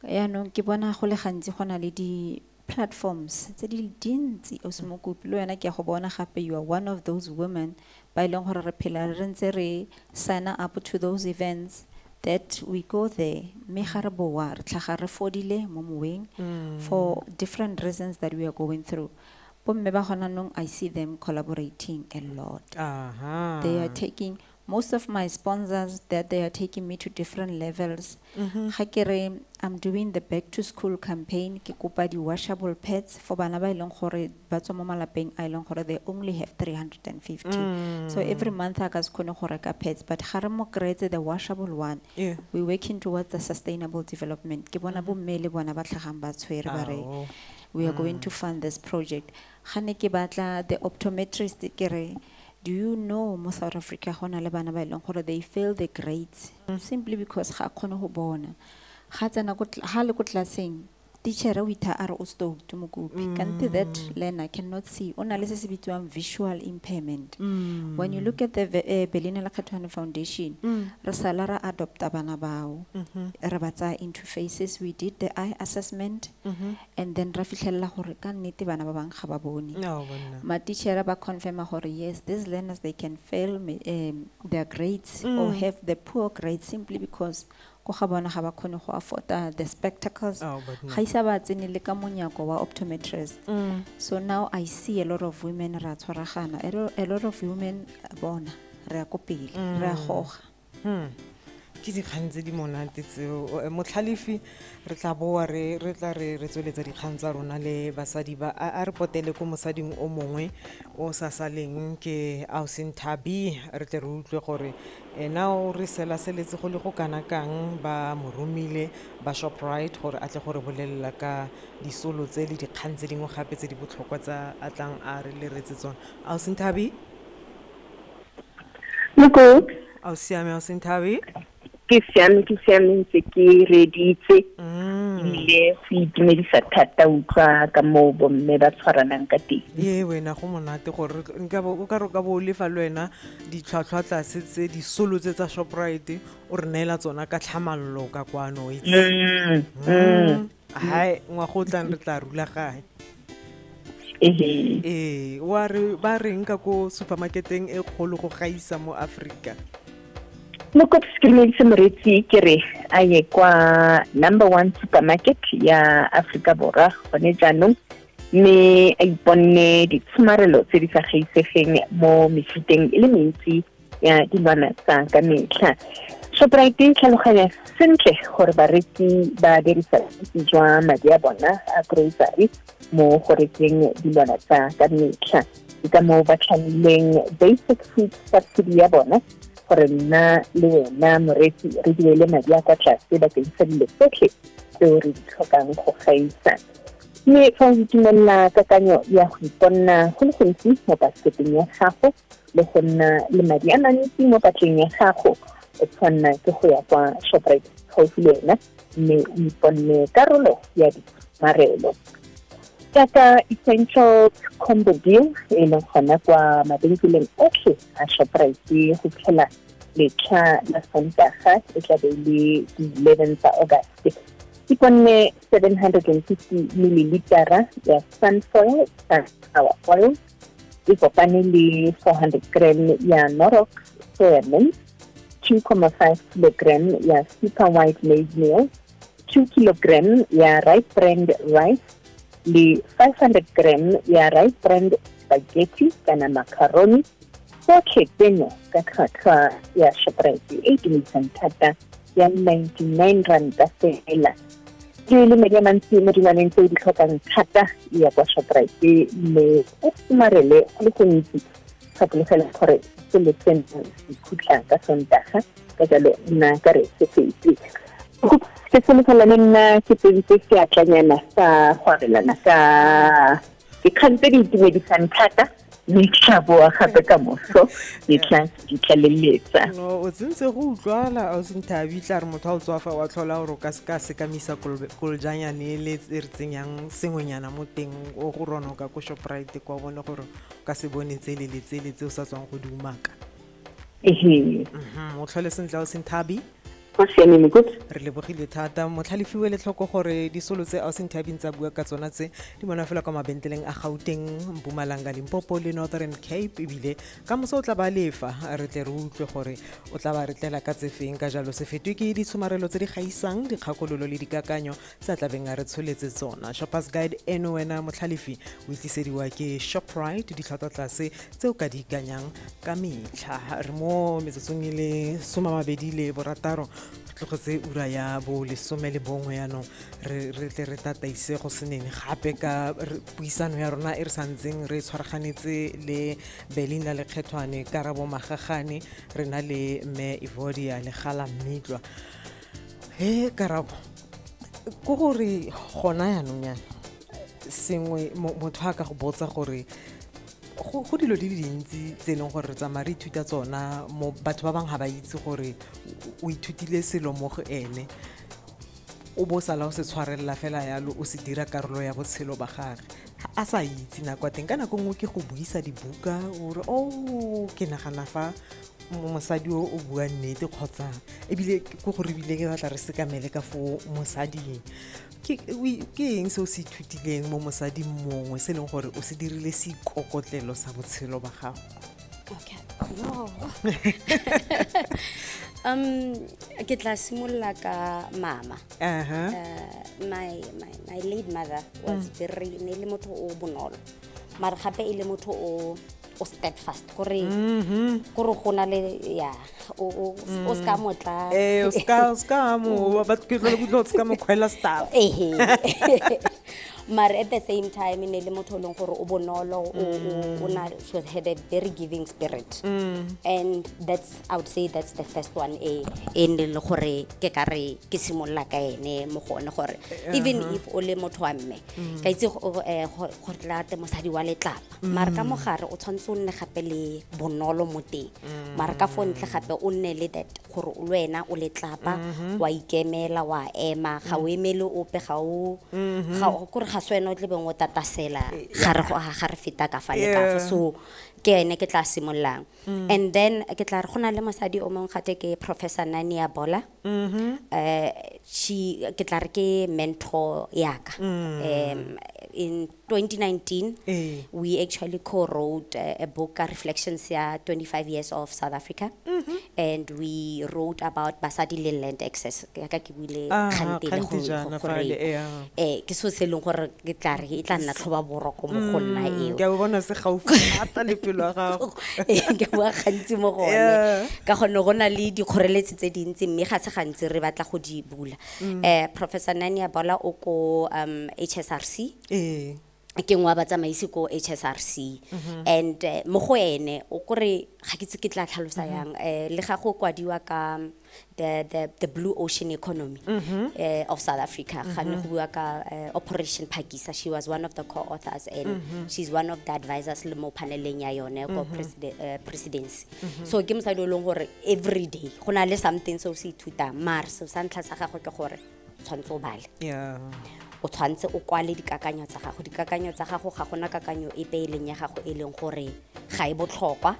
Yaanong ke bona go le gantsi go na le di-platforms tse di dintsi. O se mokopi le wena ke a go bona gape, you are one of those women ba e leng gore re phela re ntse re sign up to those events that we go there, mme ga re boa re tlhaga re fodile mo moweng for different reasons that we are going through. Bomme ba gona nong, I see them collaborating a lot. They are taking most of my sponsors that they are taking me to different levels. Ga ke re I'm doing the back to school campaign, ke kopa di washable pads for bana ba e leng gore ba tswa mo malapeng a e leng gore they only have 350. So every month a ka se kgone go reka pads, but ga re mo kry-etse the washable one, we working towards the sustainable development. Ke bona bomme le bona ba tlhagang ba tshwere ba re Ao. we are going to fund this project. Ga ne ke batla the optometrist, ke re do you know mo South Africa go na le bana ba e leng gore they fail the grades simply because ga a kgone go bona. Ga tsena ko ga le ko tlelaseng, teacher o itha a re o stoked mokopi, kante that learner cannot see, o na le se se bitsiwang visual impairment. When you look at the Belina Lekgethwane Foundation, re sala ra adopta bana bao, re ba tsaya into phases. We did the eye assessment and then ra fitlhelela gore ka nnete bana ba bangwe ga ba bone. No, banna. Matitjhere ba confirma gore yes, these learners, they can fail their grades or have the poor grades simply because ko ga bona ga ba kgone go afforda the spectacles. Oh, but Ga isa ba tsene le ka monyako wa optometrist. So now I see a lot of women ra tshwaragana, a lot of women bona re ya ko pele, re a goga. Ke dikgang tse di monate tseo. Motlhalefi, re tla boa re tla re tsweletsa dikgang tsa rona le basadi ba a re potele ko mosading o mongwe o sa saleng ke Ausi Nthabi, re tle re utlwe gore ena o re selaseletse go le go kana kang, ba mo romile ba Shoprite gore a tle gore bolelela ka disolo tse le dikgang tse dingwe gape tse di botlhokwa tsa a tlang a re leretse tsona. Ausi Nthabi? Moko. A o siame, Ausi Nthabi? Ke siame, ke siame, ntse ke reditse. Ebile go itumedisa thata utlwa ka moo bomme ba tshwaranang ka teng. Ee wena, go monate gore nka bo o ka re o ka bo o lefa le wena ditlhwatlhwa tlase tse disolo tse tsa Shoprite, o re neela tsona ka tlhamallo ka kwano, o itse. Hai, ngwaga o tlang re tla rulaganya. Ee, wa re ba reng ka ko supermarketeng e kgolo go gaisa mo Afrika? Moko, ke dumedise moreetsi, ke re a ye kwa number 1 supermarket ya Afrika Borwa gone jaanong, mme a iponne ditshomarelo tse di sa gaisegeng mo mefuteng e le mentsi ya dilwana tsa ka metlha. Shoprite e tlhaloganya sentle gore bareki ba dirisa bontsi jwa madi a bona a grocery mo go rekeng dilwana tsa ka metlha. Ke ka moo ba tlhamileng basic food subsidy ya bona gore nna le wena moreetsi re duele madi a kwa tlase bakeng sa dilo tsotlhe tseo re di tlhokang go gaisa. Mme fa o itumelela kakanyo ya go iponna go le gontsi mo basketeng ya gago le go nna le madi a mantsi mo patleng ya gago, o tshwanna ke go ya kwa Shoprite gaufi le wena mme o iponne karolo ya ditshomarelo. Jaaka Essential Combo Deal e leng gona kwa mabenkeleng otlhe a Shoprite go fitlhela letlha la Sontaga e tla be e le di-11 tsa August. Iponne 750 millilitera ya sunfoil sunflower oil e kopane le 400 gram ya Knorrox soya mince 2.5 kg ya super white maize meal, 2 kg ya Rice Brand rice le 500 gram ya Rice Brand spaghetti kana macaroni. Tsotlhe tseno ka tlhwatlhwa ya Shoprite e itumedisang thata ya 99 ranta fela. Ke le madi a mantsi mo dilwaneng tse o di tlhokang thata ya kwa Shoprite, mme o somarele go le gontsi. Gakologelwa gore selo seno se khutla ka Sontaga, ka jalo nna ka re se fetse. Ke solofela le nna ke tsentse seatlanyana sa go abelana ka dikgang tse di itumedisang thata, mme ke tla boa gape ka moso ke tla di tlaleletsa. No, o tsentse go utlwala ausi Nthabi, tla re motho a o tswa fa wa tlhola gore o ka se ka sekamisa kolojannyane e le e re tsenyang sengwenyana mo teng, o go ronoka ko Shoprite kwa bone gore o ka se bone tsele le tsele tse o sa tswang go di umaka. Ehe. O tlhole sentle ausi Nthabi. Go siame Mokopi. Re lebogile thata. Motlhalefiwe le tlhoko gore disolo tse ausi Nthabi ntse a bua ka tsona tse di bona fela kwa mabentleleng a Gauteng, Mpumalanga, Limpopo le Northern Cape, ebile ka moso o tla ba lefa re tle re utlwe gore o tla ba re tlela ka tse feng. Ka jalo se fetwe ke ditshomarelo tse di gaisang, dikgakololo le dikakanyo tse a tlabeng a re tsholetse tsona. Shoppers Guide eno wena motlhalefi o itlisediwa ke Shoprite, ditlhwatlhwa tlase tse o ka di ikanyang ka metlha. Re mo metsotsong e le 26 tlogetse ura ya bo 11 yaanong, re tle re tataise go senene gape ka puisano ya rona e re santseng re tshwaraganetse le Belinda Lekgethwane, Karabo Magagane, re na le mme Evodia Legala Mmitlwa. He Karabo, ko gore gona yaanong yana sengwe motho a ka go botsa gore go dilo di le dintsi tse e leng gore re tsamaya re ithuta tsona mo batho ba bangwe ga ba itse gore o ithutile selo mo go ene, o bo sala o se tshwarelela fela yalo, o se dira karolo ya botshelo ba gage a sa itse nako ya teng. Ka nako nngwe ke go buisa dibuka ore o ke nagana fa mosadi o o bua nnete, kgotsa ebile ko gore ebile ke batla re sekamele ka fo mosading. Ke eng se o se ithutileng mo mosading mongwe se e leng gore o se dirile seikokotlelo sa botshelo ba gago? Okay. No. Ke tla simolola ka mama. My late mother was very, ne le motho o bonolo, mara gape e le motho o steadfast, gore gore go na le ya o ska motla, o ska mo ba ke tlo go ska mo khwela staff. Ehe. Mara at the same time ne le motho o leng gore o bonolo, o na, she had a very giving spirit. And that's, I would say that's the first one e ne le gore ke ka re ke simolola ka ene mo gone, gore even if o le motho wa mme, ka itse gore tla te mosadi wa letlapa, mara ka mogare o tshwanetse o nne gape le bonolo mo teng, mara ka fo ntle gape o nne le that gore le wena o letlapa, wa ikemela, wa ema, ga o emele ope, ga o gore ga se wena o tlebeng o tatasela ga re feta ka fa le ka fa. So ke ene ke tla simololang. And then ke tla re go na le mosadi o mongwe gate ke Professor Nania Bola. She ke tla re ke mentor yaka. In 2019 we actually co-wrote a book, Reflections ya 25 Years of South Africa. And we wrote about basadi le land access. Ka ke buile kgante le gore ke so se leng gore ke tla re e tla nna tlhoba boroko mo go nna eo. Ke a bona se gaufi thata le pelo ya gago. Ke bua gantsi mo go one, ka gonne go na le dikgoreletsi tse dintsi, mme ga se gantsi re batla go di bula. Professor Nania Bola o ko HSRC. Ke nngwe wa batsamaisi ko HSRC. And mo go ene o kore ga ke itse ke tla tlhalosa yang, le ga go kwadiwa ka the blue ocean economy of South Africa, ga ne go bua ka Operation Phakisa, she was one of the co-authors and she's one of the advisors le mo paneleng ya yone ko presidency. So ke mosadi o leng gore every day go na le something se o se ithutang, mara seo sa ntlha sa gagwe ke gore tshwanetse o bale. O tshwanetse o kwale dikakanyo tsa gago, dikakanyo tsa gago ga gona kakanyo epe e leng ya gago e leng gore ga e botlhokwa,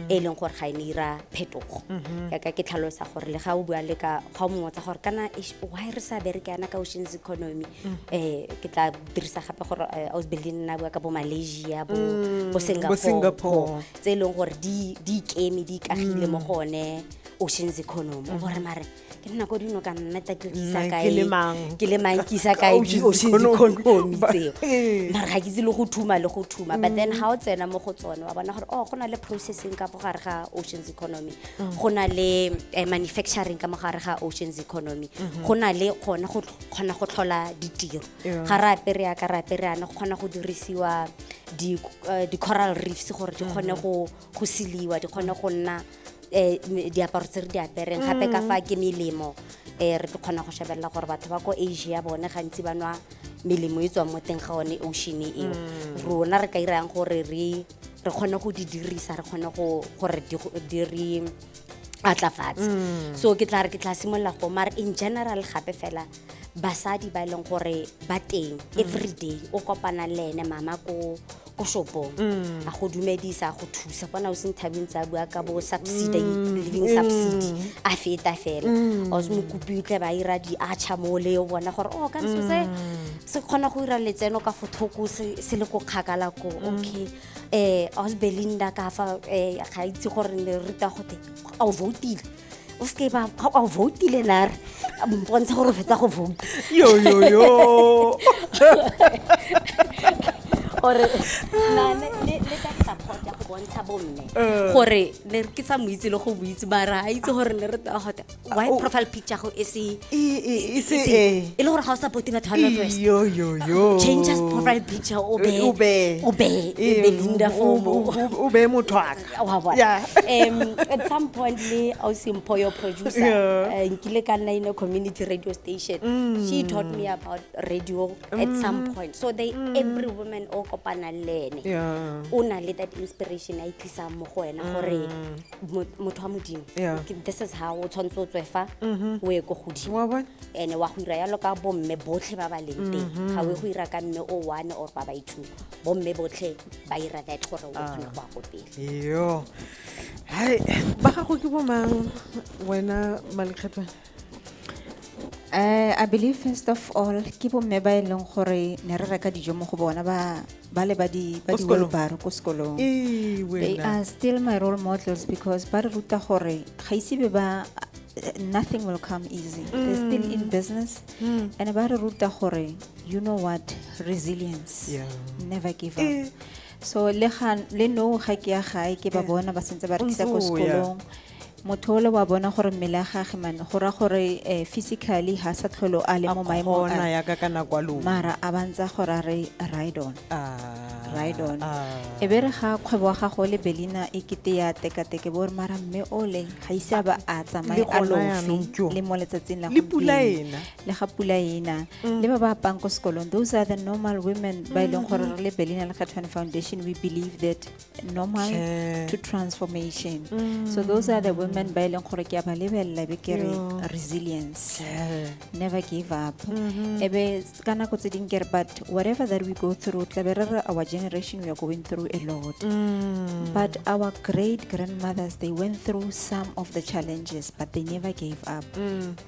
e leng gore ga e ne ira phetogo. Yaka ke tlhalosa gore le ga o bua le ka ga o mongwe tsa gore kana why re sa bereke yana ka oceans economy, ke tla dirisa gape gore Ausberlin nna bua ka bo Malaysia, bo Singapore, tse e leng gore di ikeme, di ikagile mo gone. oceans economy o bore mare ke nna ko dino ka nna ta ke Nna isa ke kae le mang? Ke le mang ke isa kae Oceans di-oceans economy. economy tseo? Ee. Mare ga ke itse le go thuma le go thuma, but then ga o tsena mo go tsone wa bona gore oh, go na le processing ka mo gare ga oceans economy, go na le manufacturing ka mo gare ga oceans economy, go na le gone go kgona go tlhola ditiro. Ga re apere yaka re apere yana, go kgona go dirisiwa di-coral reefs gore di kgone go seliwa, di kgone go nna diaparo tse re di apereng. Gape ka fa ke melemo, re tlo kgona go shebelela gore batho ba ko Asia bone gantsi ba nwa melemo e tswang mo teng ga one ocean eo. Rona re ka irang gore re kgone go di dirisa, re kgone go gore di re atlafatse. So ke tla re ke tla simolola go mare in general gape fela basadi ba e leng gore ba teng every day, o kopana le ene mama ko shopong, a go dumedisa, a go thusa. Bona o seng thabeng tsa bua ka bo subsidy, living subsidy, a feta fela o se mokopi tle ba ira di-archer mole, o bona gore oh, ka so se kgona go ira letseno ka fo thoko, se le ko kgakala ko. Okay, aus Belinda ka fa ga itse gore ne re ruta gote a o voutile, o seke ba a o voutile nare mpontsha gore o fetsa go vote. Yo yo yo. Gore na le ka support ya go bontsha bomme gore ne ke sa mo itse le go mo itse, mara a itse gore ne re ta gote why profile picture go e se E se e le gore ga o supporte batho ba North West. Yo yo yo. Change just profile picture o be O be. O be Belinda Fomo. O be motho wa ka. Wa bona. At some point le ausi Mpho, your producer, nkile ka nna in a community radio station. She taught me about radio at some point. So they every woman o kopanang le ene o na le that inspiration a e tlisang mo go wena gore motho wa Modimo, this is how o tshwanetse o tswe fa o ye ko godimo. Wa bona? Ene wa go ira yalo ka bomme botlhe ba ba leng teng, ga o ye go ira ka mme o one or ba ba two, bomme botlhe ba ira that gore o kgone go ya ko pele. Yo hai, ba gago ke bomang wena, Malekgethwane? I believe first of all ke bomme ba e leng gore ne re reka dijo mo go bona ba le ba Ko di sekolong? wheelbarrow ko sekolong. Ee, They wena. are still my role models because ba re ruta gore ga ise be ba nothing will come easy. They're still in business and ba re ruta gore you know what, resilience. Never give up. So le ga le no ga ke ya gae ke ba bona ba sentse ba rekisa ko O ntse o ya. sekolong. Motho ole wa bona gore mmele wa gage man, go raya gore physically ha sa tlhole a le A mo maemong kgona a yaka ka nako a lona. Mara a ba ntse gore a re ride on. Ride on. E be re ga kgwebo wa gago le Belina e kete ya tekateke bo re mara mme ole ga ise a ba a tsamaye Le a gona lofe yanong ke yo. le mo letsatsing la Le pula gompieno. ena. Le ga pula ena. Le ba ba apang ko sekolong, those are the normal women ba e leng gore re le Belina Lekgethwane Foundation, we believe that normal to transformation. So those are the women ba e leng gore ke a ba lebelela be ke re resilience. Never give up. E be ka nako tse ding ke re, but whatever that we go through, tla be re re our generation we are going through a lot. But our great grandmothers, they went through some of the challenges, but they never gave up.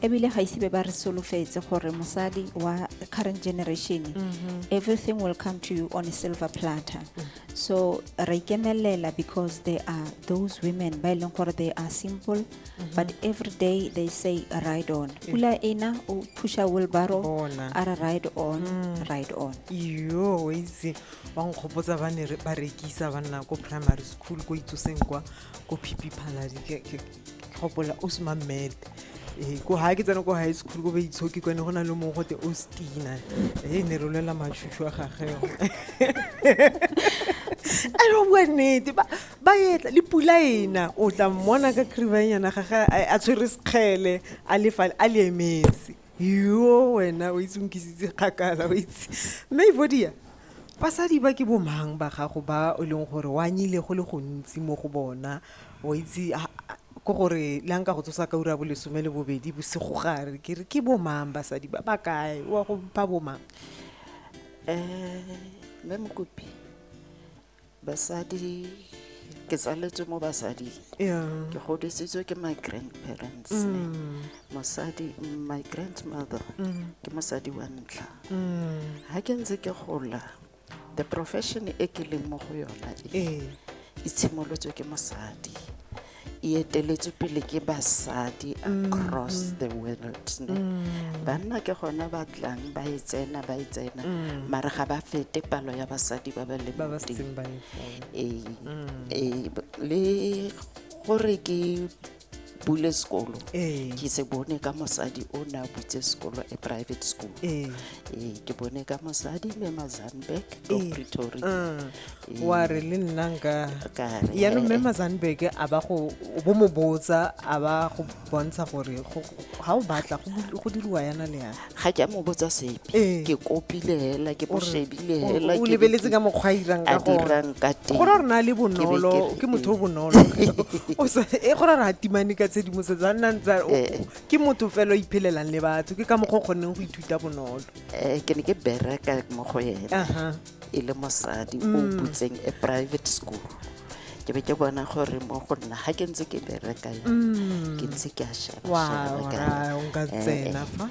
Ebile ga ise be ba re solofetse gore mosadi wa current generation, everything will come to you on a silver platter. So re ikemelela because there are those women ba e leng gore they are simple, but every day they say ride on. Pula ena o pusha wheelbarrow, Bona. a re ride on, ride on. Yo, o itse wa nkgopotsa ba ne ba rekisa ba nna ko primary school ko itsoseng kwa ko Phipi Phaladi, ke gopola Osman Med. Ee, ko ha ke tsena ko high school ko Baitshoki kwane go na le mongwe gote Ostina, e ne re lwela matšhutšhu a gage. A re bua nnete, ba etla le pula ena, o tla mmona ka cribanyana gage a tshwere sekgele a le fale a le emetse. Yo wena o itse o nkisitse kgakala o itse. Mme Evodia, basadi ba ke bomang ba gago ba o leng gore o anyile go le gontsi mo go bona, o itse ko gore le ha nka go tsosa ka ura ya bolesome le bobedi bosigo gare, ke re ke bomang basadi ba ba kae, wa go ba bomang? Mme Mokopi, basadi ke tsaletswe mo basading. Ke godisitswe ke my grandparents. Mosadi, my grandmother, ke mosadi wa ntlha. Ha ke ntse ke gola, the profession e ke leng mo go yona e, e tshimolotswe ke mosadi. E eteletswe pele ke basadi across the world, ne. Banna ke gona ba tlang ba e tsena, ba e tsena, mare ga ba fete palo ya basadi ba ba leng ba ba teng. Setseng ba le foo. Ee, le gore ke bule sekolo, ke se bone ka mosadi o ne a butse sekolo, a private school. Ee, ke bone ka mosadi, mme Mazanberg ko Pretoria. Wa re le nna nka Ka re, yaanong mme eh, eh. Mazanberg a ba go o bo mo botsa, a ba go bontsha gore ga o batla go diriwa yana le yana? Ga ke a mo botsa sepe. Ke kopile hela, ke mo shebile hela, O ke be lebeletse ka mokgwa a irang a ka gona. Dirang ka teng. Go ra rona le Ke be ke bonolo, re, ke motho o bonolo. E go ra re a timane ka tshedimosetso, a nna ntse ke motho fela o iphelelang le batho, ke ka mokgwa o kgonneng go ithuta bonolo. Ke ne ke bereka mo go ena, e le mosadi o butseng a private school, ke be ke bona gore mo go nna ga ke ntse ke bereka yana, ke ntse ke a sheba, Wa sheba, ka re, ra o nka tsena fa.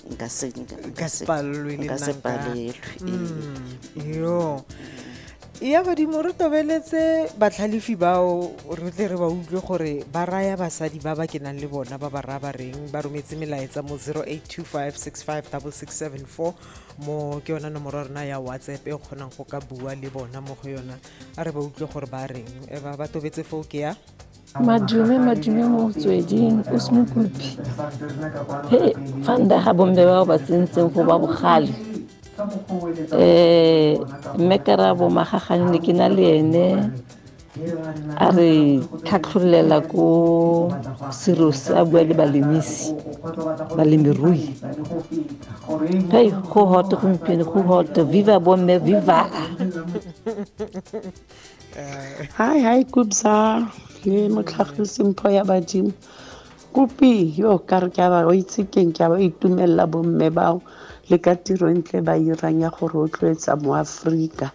Nka se Nka se palelwe le nka nna se palelwe, ee. Yo ya badimo, re tobeletse batlhalefi bao, re tle re ba utlwe gore ba raya basadi ba ba kenang le bona, ba ba raya ba reng. Ba rometse melaetsa mo 0825656674, mo ke yona nomoro ya rona ya WhatsApp e o kgonang go ka bua le bona mo go yona. A re ba utlwe gore ba reng. Ba tobetse foo ke ya Madume, madume mo motsweding o se mokopi he fanda ga bomme bao ba tsentseng go ba bogale. Mme Karabo Magagane ne ke na le ene a re tlhatlhololela ko Serosi, a bua le balemisi, balemirui. Hei, go hot gompieno, go hot. Viva bomme, viva! Hi, hi, Kubza le motlhagisi Mpho ya badimo. Kopi yo ka re ke a ba o itse keng, ke a ba itumelela bomme bao le ka tiro e ntle ba irang ya go rotloetsa mo Aforika.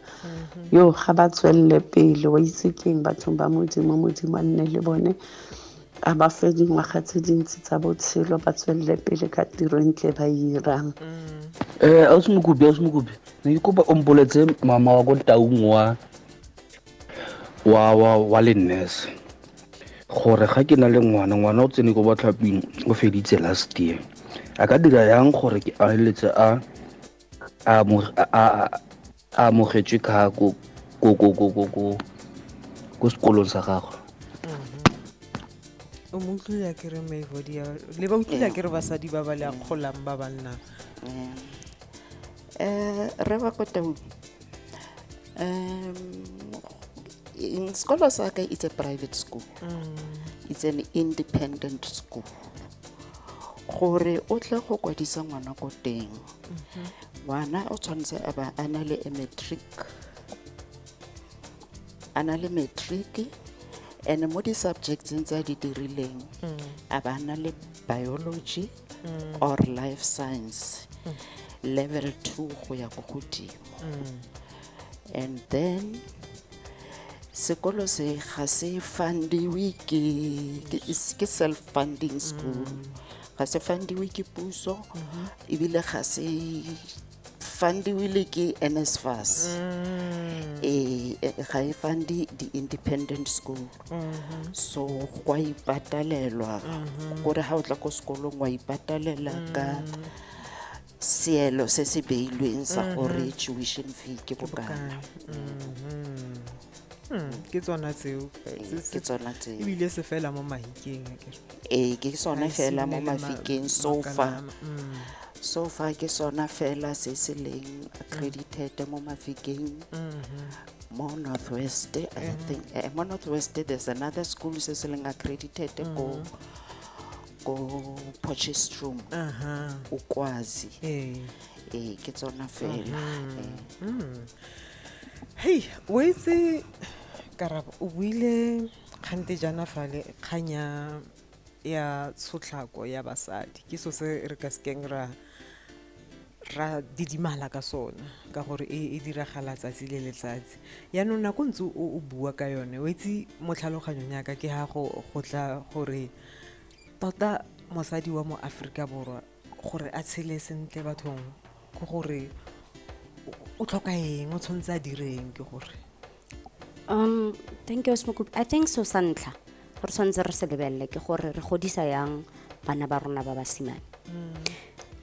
Yo ga ba tswelele pele, wa itse keng, bathong ba Modimo, Modimo a nne le bone, a ba fe dingwaga tse dintsi tsa botshelo, ba tswelele pele ka tiro e ntle ba e irang. Ausi Mokopi, ausi Mokopi, ne ke kopa o mpoletse mama wa ko Taung wa le nurse gore ga ke na le ngwana, ngwana o tsene ko batlhaping, o feditse last year, a ka dira yang gore ke a eletse a amogetswe ka ko sekolong sa gagwe? O mo utlwile a kere Maivodi le ba utlwile a kere basadi ba ba le a kgolang ba banna. Re ba ko Taung, in sekolo sa ka, it's a private school, it's an independent school. Gore o tle go kwadisa ngwana ko teng, ngwana o tshwanetse a ba a na le a matric, a na le matric, and mo di-subjectseng tse a di dirileng a ba na le biology or life science level 2 go ya ko godimo. And then sekolo se ga se fundiwe ke self funding school, ga se fundiwe ke puso, ebile ga se fundiwe le ke NSFAS. Ga e fundi di-independent school, so go a ipatalelwa. Kore ga o tla ko sekolong wa ipatalela ka seelo se se beilweng sa gore tuition fee ke bokana. Ke tsona tseo. Ke tsona tseo. Ebile se fela mo Mahikeng, akere? Ee, ke sona Ha e fela mo simolole Mafikeng so far. makalana. So far ke sona fela se se leng accredited mo Mafikeng. Mo North West, I think, mo North West there's another school se se leng accredited ko Potchefstroom. Ukwazi. Ee, ke tsona fela. Hei, o itse Karabo, o buile kgante jaana fale kgang ya tshotlhako ya basadi, ke so se re ka sekeng ra didimala ka sona, ka gore e diragala tsatsi le letsatsi. Yaanong nako ntse o bua ka yone, o itse mo tlhaloganyong yaka ke ha go tla gore tota mosadi wa mo Aforika Borwa gore a tshele sentle bathong, ke gore o tlhoka eng, o tshwanetse a direng, ke gore Thank you, Smokupi. I think so sa ntlha re tshwanetse re se lebelele ke gore re godisa yang bana ba rona ba basimane.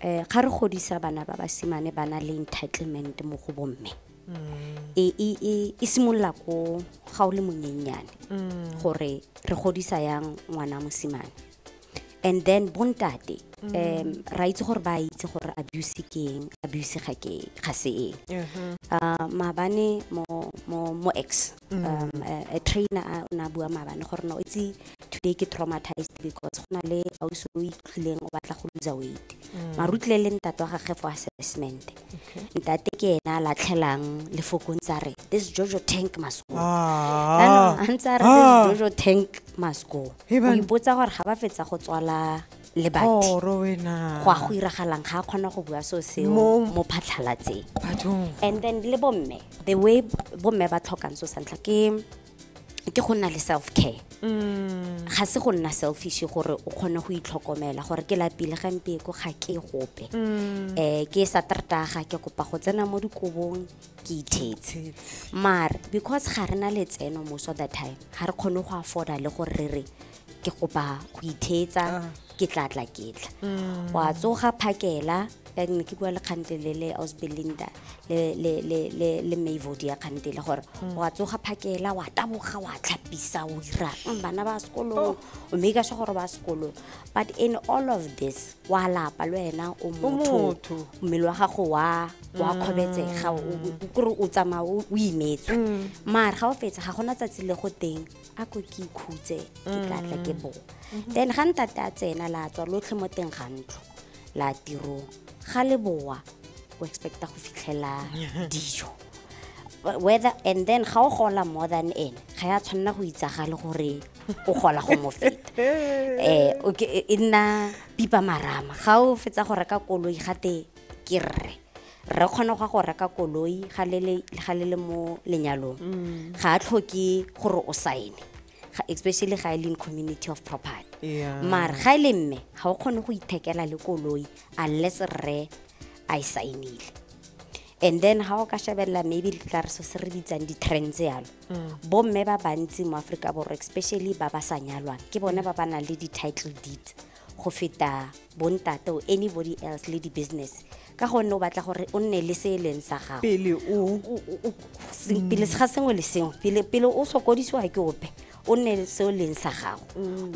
Ga re godisa bana ba basimane ba na le entitlement mo go bomme. E simolola ko ga o le monyenyane gore re godisa yang ngwana mosimane. And then bontate ra itse gore ba itse gore abuse ke eng, abuse ga ke ga se eng. Maabane mo ex a trainer o ne a bua maabane gore no itse today ke traumatized because go na le ausi o itlhileng o batla go lose weight. Mara o tlile le ntate wa gagwe for assessment. Ntate ke ena a latlhelang lefoko ntse a re this Jojo tank must go. A ntse a re this Jojo tank must go. O ipotsa gore ga ba fetsa go tswala lebati go a go iragalang ga a kgona go bua so seo mo phatlhalatseng. And then le bomme, the way bomme ba tlhokang so sa ntlha ke go nna le self care. Ga se go nna selfish gore o kgone go itlhokomela gore ke lapile gampieko ga ke gope. Ke sa trataga ke kopa go tsena mo dikobong ke ithetse. Mare because ga re na letseno most of the time ga re kgone go afforda le gore re re ke kopa go ithetsa ke tla tla ke tla. Wa tsoga phakela ne ke bua le kgantele le Aus Belinda le Mayvodi ya kgantele gore wa tsoga phakela wa taboga wa tlhapisa o ira bana ba sekolong o make sure gore ba sekolong. But in all of this wa lapa le wena o motho mmele wa gago wa kgobetsega kore o tsamaya o imetswe. Mare ga o fetsa ga gona tsatsi le go teng a ko ke ikhutse ke tla tla ke boa. Then ga ntate a tsena la tswa lotlhe mo teng ga ntlo la tirong ga le boa o expecta go fitlhela dijo whether and then ga o gola more than ene ga ya tshwanela go itsagale gore o gola go mo feta. Okay, e nna pipa marama ga o fetsa go reka koloi gate ke rre re kgona go reka koloi ga le mo lenyalong ga a tlhoke gore o saene, especially ga e le in community of property. Mare ga e le mme ga o kgone go ithekela le koloi unless rre a e saenile. And then ga o ka shebelela maybe tla re so se re bitsang di-trends yalo, bomme ba bantsi mo Aforika Borwa especially ba ba sa nyalwang ke bone ba ba nang le di-title deed go feta bontate or anybody else le di-business, ka gonne o batla gore o nne le se e leng sa gago pele pele ga sengwe le sengwe, pele o sokodisiwa ke ope o nne le se o leng sa gago.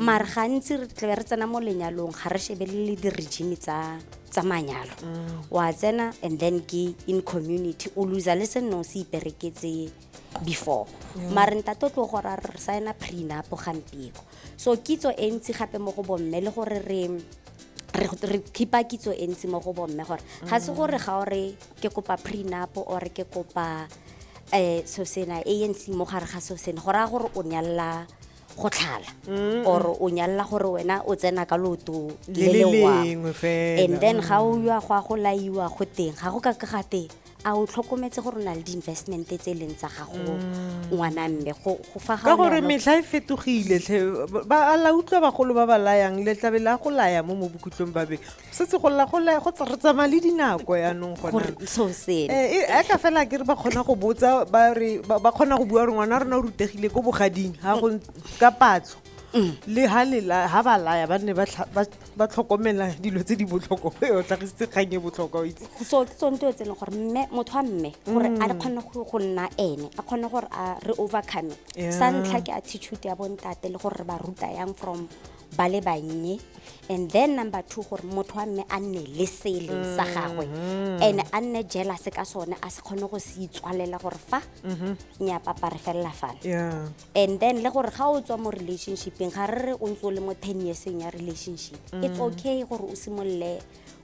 Mare gantsi re tlabe re tsena mo lenyalong ga re shebelele di-regime tsa manyalo. Wa tsena and then ke in community o loser le se nne o se ipereketse before. Mare ntate o tlo gore a re saena prenup gampieko. So kitso e ntsi gape mo go bomme le gore re keepa kitso e ntsi mo go bomme gore ga se gore ga o re ke kopa prenup or ke kopa so sena ANC mo gare ga so sena go raya gore o nyalla go tlhala or o nyalla gore wena o tsena ka loto le le lengwe. And then ga o ya go a go laiwa go teng ga go ka ka gate a o tlhokometse gore o na le di-investment tse e leng tsa gago ngwana mme go fa ka gore metlha e fetogile tlhe ba la utlwa bagolo ba ba layang le tlabe la go laya mo bokhutlong ba beke setse go lla go laya go re tsamaya le dinako yaanong gona so sena e ka fela ke re ba kgona go botsa ba re ba kgona go bua gore ngwana rona o rutegile ko bogading ga go ka patlo le ha lela ha ba laya ba nne ba tlhokomela dilo tse di botlhokwa o tlhagisitse kgang e botlhokwa o itse. So ke tsone tse e leng gore mme motho wa mme gore a kgone go nna ene a kgone gore a re overcome sa ntlha ke attitude ya bontate le gore re ba ruta yang from ba le bannye. And then number 2 gore motho wa mme a nne le se e leng sa gagwe and a nne jealous ka sone a se kgone go se itswalela gore fa nya papa re fella fana. And then le gore ga o tswa mo relationshipeng ga re re o ntse o le mo 10 years ya relationship it's okay gore o simolole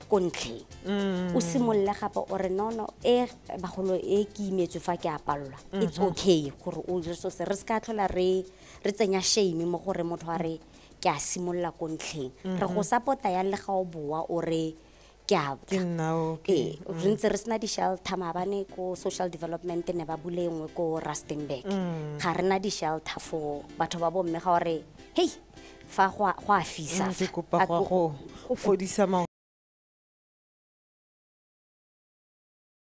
ko ntlheng o simolole gape o re no e bagolo e ke imetswe fa ke a palelwa it's okay gore o dire so se re se ka tlhola re tsenya shame mo gore motho a re ke a simolola ko ntlheng re go support-a yang le ga o boa o re ke a re ntse re sena di-shelter maabane ko social development ne ba bule nngwe ko Rustenburg ga re na di-shelter for batho ba bomme ga ore hei fa go a fisa ke kopa go fodisa